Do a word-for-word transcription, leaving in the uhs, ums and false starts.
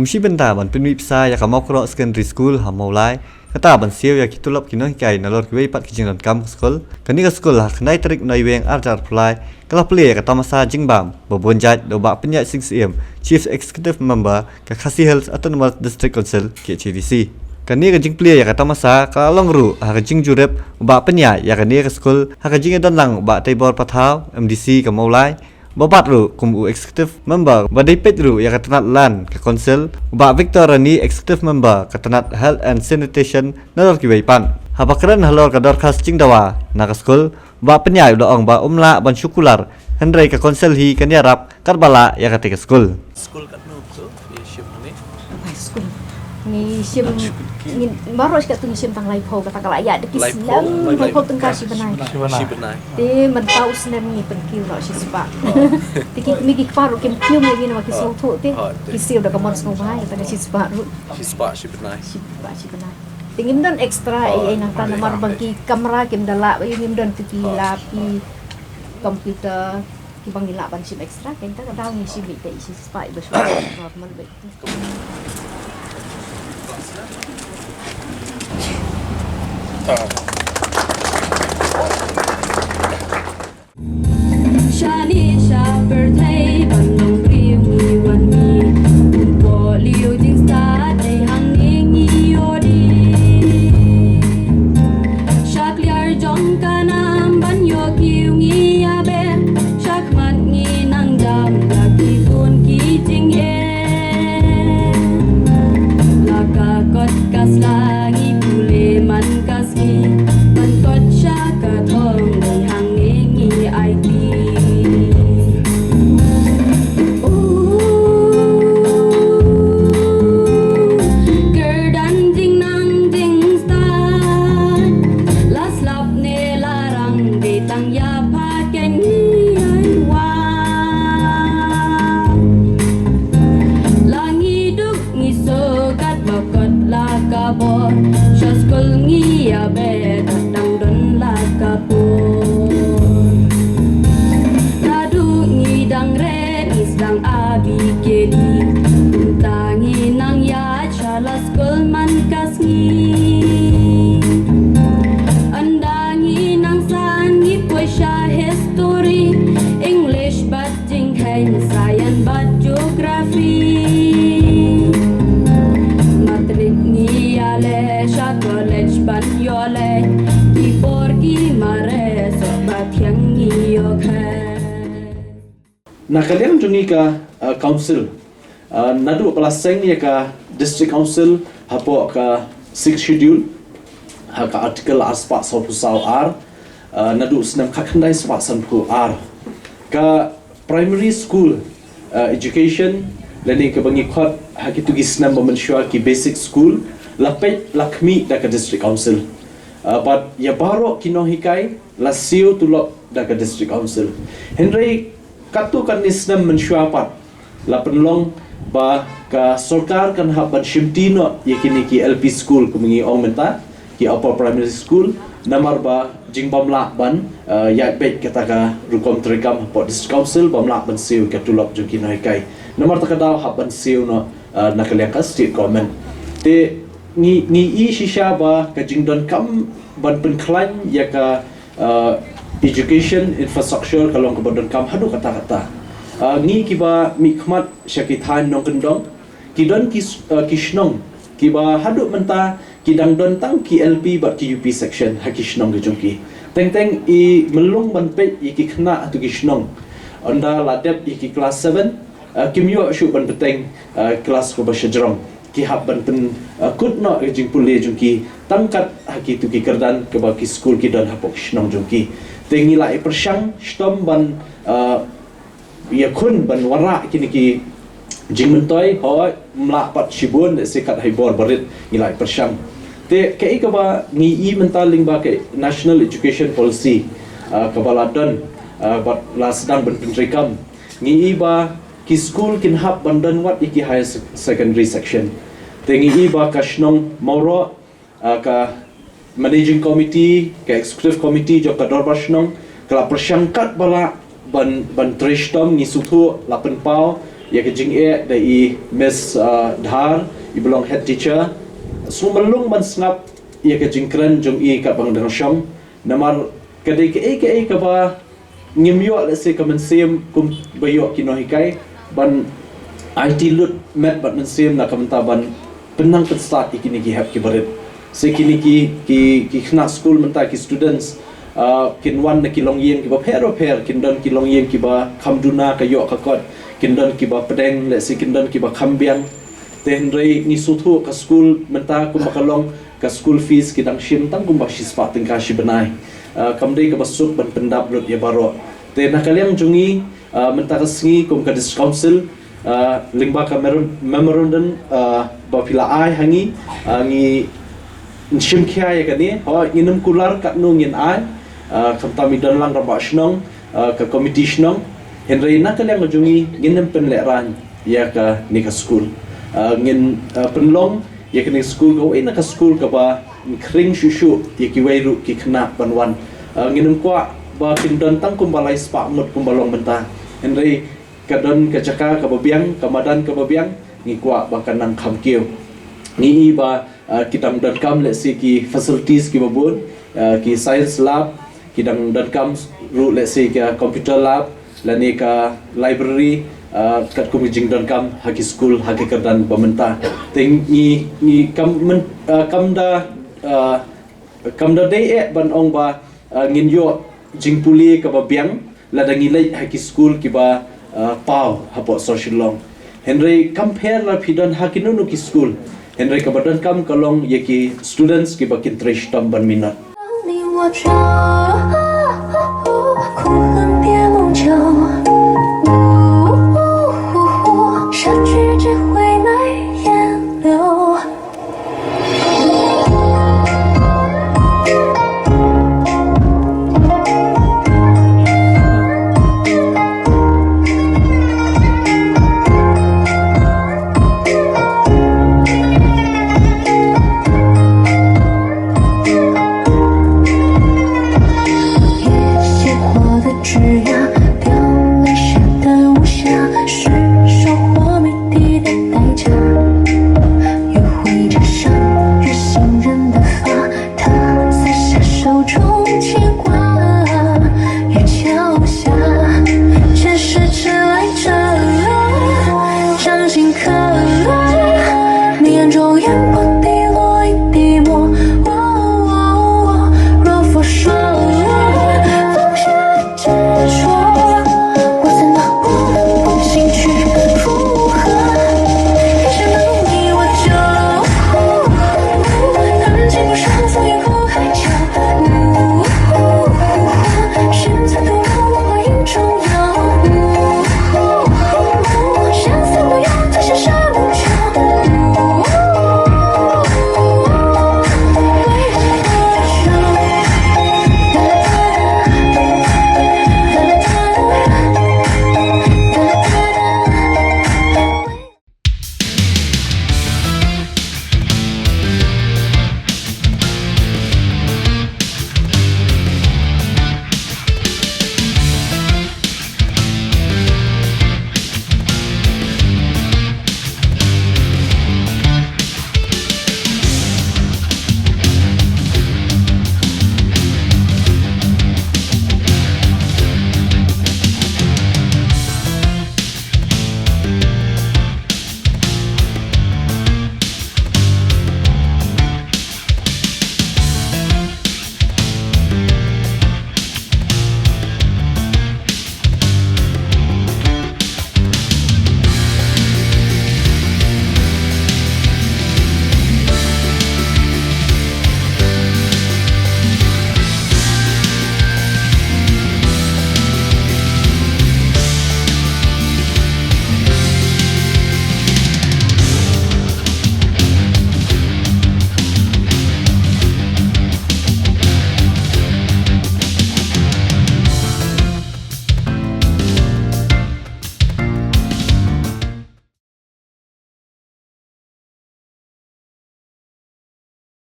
Ym shym bynta ban pynmih pisa ïa ka Mawkroh Secondary School ha Mawlai, kata ban siew ïa ki tulop ki nonghikai nalor kiwei pat ki jingdonkam ka skul. Kane ka skul ha khyndai tarik Naiwieng arhajar arphew lai ka la plie ïa ka tamasa jingbam ba bun jait da u Bah Pynïaid Sing Syiem, Chief Executive Member ka Khasi Hills Autonomous District Council, K H A D C. Kane ka jingplie ïa ka tamasa ka long ruh ha ka jingjurip u Bah Pynïaid ïa kane ka skul ha ka jingïadon lang u Bah Teibor Pathaw, M D C ka Mawlai, ba bat ruh kum u executive member ba dei peit ruh ïa ka tnat Land ka Council, u Bah Victor Rani, executive member ka tnat Health and Sanitation, nalor kiwei pat. Haba kren halor ka dorkhas jingdawa na ka skul, u Bah Pynïaid u la ong ba um lah ban shu kular, hynrei ka Council hi kan ïarap katba lah ïa kata ka skul. Skul katno tu? Ngi shim hangne. Ai, skul. Ngi shim, ngi baroh shi katto ngi shim tang laiphew, kata ka la ïaid da ki snem, laiphew tyngka shi bnai. Shi bnai. Shi bnai. Te mynta u snem ngi pynkiew noh shispah. Oh. Te ki kmie ki kpa ruh kim kiew ïa ngi namar ki sngewthuh te. Oh, te. Ki siew da ka mon sngewbha, kata ka shispah ruh. Shispah shi bnai. Shispah shi bnai. Te ngim don extra ei ei nangta namar ba ki kamra kim da lah, ngim don tu ki lab, ki computer, kiba ngi lah ban shim extra, kata ka daw ngi shim beit te shispah ba shu normal beit. Shane sha pyrthei ban long briew ngi wan mih, kumba lei jingstad dei hangne ngi ïoh dih. Sha kliar jong ka nam ban ïoh kiew ngi ïa beh, sha khmat ngi nang jam la ki bun ki jingeh. La ka kot ka sla ngi pule man ka sngi, ban kot sha ka thong ngi hangne ngi aiti. Kyrdan jingnang jingstad, la slap ne la rang, dei tang ïa pha ken ngi ai wa. La ngi duk ngi soh katba kot la ka bor, sha skul ngi ïa beh, dang don la ka por. Naduh ngi dang rit ngi sdang abikeli, kumta ngi nang ïaid sha la skul man ka sngi. Ynda ngi nang san ngi poi sha history, English bad jingkheiñ, science bad geography. Matrik ngi ïaleh sha college ban ïoh leh, ki bor ki mareh sot ba thiang ngi ïoh khet. Na ka liang jong ngi ka, uh, council, uh, naduh ba la seng ïa ka district council hapoh ka sixth schedule, ha ka article arspah sawphew saw ar, uh, naduh snem khatkhyndai spah sanphew ar, ka primary school, uh, education, lane kaba ngi khot ha kito ki snem ba mynshuwa ki basic school, la peit la khmih da ka district council. Uh, bad ïa baroh ki nonghikai la siew tulop da ka district council. Hynrei katto katne snem mynshuwa pat la pynlong ba ka sorkar kan hap ban shimti noh ïa kine ki L P school, kum ngi ong mynta, ki upper primary school, namar ba jingbym lah ban, uh, ïaid beit kata ka rukom treikam hapoh district council, bym lah ban siew ka tulop jong ki nonghikai. Namar kata ka daw hap ban siew noh, uh, na ka liang ka state government. Te ngi, ngi i shisha ba ka jingdonkam ban pynkhlaiñ ïa ka, uh, education infrastructure ka long kaba donkam haduh katta katta. Uh, ngi kiba mihkhmat sha ki thaiñ nongkyndong, ki don ki s-, uh, ki shnong kiba haduh mynta ki dang don tang ki L P bad ki U P section ha ki shnong ki jong ki. Teng teng i mlung ban peit ïa ki khynnah ha tu ki shnong, ynda la dep ïa ki class seven, uh, kim ïoh shuh ban bteng, uh, class kaba shajrong. Ki hap ban pyn, uh, kut noh ka jingpule jong ki tang kat ha ki tu ki kyrdan kaba ki skul ki don hapoh ki shnong jong ki. Te ngi la i pyrshang shitom ban, uh, ïakhun ban wanrah kine ki jingmyntoi, hooid, ym lah pat shibun, lehse kat hei bor barit ngi la i pyrshang. Te kaei kaba ngi i mynta lyngba ka National Education Policy, uh, kaba la don, uh, bad la sdang ban pyntreikam. Ngi i ba ki skul kin hap ban don wat ïa ki higher sec-, secondary section. Te ngi i ba ka shnong Mawroh, uh, ka managing committee, ka executive committee jong ka dorbar shnong ka la pyrshang katba lah ban, ban trei shitom, ngi sngewthuh la pynpaw ïa ka jingeh da i Miss, ah, Dhar, i ba long head teacher. Sngewbha long ban sngap ïa ka jingkren jong i katba nga dang shong. Namar ka dei kaei kaei kaba ngim ïoh lehse ka mynsiem kumba ïoh ki nonghikai ban aiti lut met bad mynsiem na ka bynta ban pynnang pynstad ïa kine ki hep ki barit. Sa kine ki, ki, ki khynnah skul mynta, ki students, ah, kin wan na ki longïing kiba pher ba pher, kin don ki longïing kiba kham duna ka ïoh ka kot, kin don kiba pdeng, lehse kin don kiba kham biang. Te hynrei ngi sngewthuh ka skul mynta kumba ka long, ka school fees ki dang shim tang kumba shispah tyngka shi bnai. Ah, kam dei kaba suk ban pyndap lut ïa baroh. Te na ka liang jong ngi, ah, mynta ka sngi kum ka District Council, ah, lyngba ka mer-, memorandum, ah, ba phi la ai ha ngi, ah, ngi shim khia ïa kane, hooid ngin ym kular katno ngin ai, ah, khamtam i don lang rangbah shnong, ah, ka committee shnong, hynrei na ka liang jong ngi ngin ym pynlehraiñ ïa kane ka skul. Ah, ngin, ah, pynlong ïa kane ka skul kawei na ka skul kaba khring shuh shuh ïa kiwei ruh ki khynnah ban wan. Ah, ngin ym kwah ba kin don tang kumba lai spah ngut kumba long mynta. Hynrei ka don ka jaka kaba biang, ka madan kaba biang, ngi kwah ba kan nang kham kiew. Ngi i ba, ah, ki dang donkam lehse ki facilities kiba bun, ah, ki science lab, ki dang donkam ruh lehse ka computer lab, lane ka library, ah, katkum ki jingdonkam ha ki skul ha ki kyrdan ba mynta. Te ngi, ngi kam myn-, ah, kam da, ah, kam da dei eh ban ong ba, ah, ngin ïoh jingpule kaba biang lada ngi leit ha ki skul kiba, ah, paw hapoh sor Shillong. Hynrei kam pher la phi don ha kino kino ki skul. Hynrei kaba donkam ka long ïa ki students kiba kin trei shitom ban minot. 当你我着，哭恨别梦久，失去只会泪眼流。 也熄火的枝桠，